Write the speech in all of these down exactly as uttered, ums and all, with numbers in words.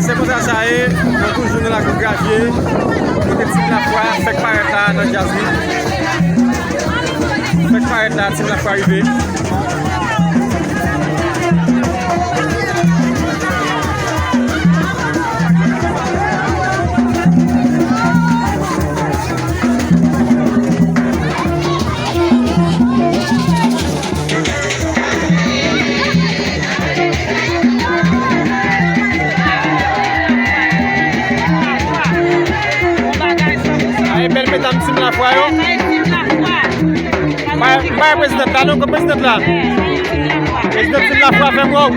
Se konsa sa ye, nou toujou nan lakou Gravye, kote Team Lafwa fèk parèt la nan djaz li. Fèk parèt la, Team Lafwa rive. Ay, bèl medam Team Lafwa yo. M pa, m pa wè prezidan la, non, kot prezidan la? Prezidan Team Lafwa, fè m wè w.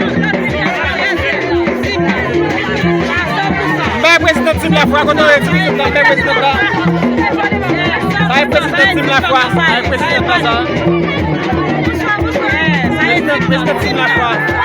M pa wè prezidan Team Lafwa, kote w ye, ti prezidan la, m pa wè prezidan la. Sa e prezidan Team Lafwa, sa e prezidan la, sa. Prezidan, prezidan Team Lafwa.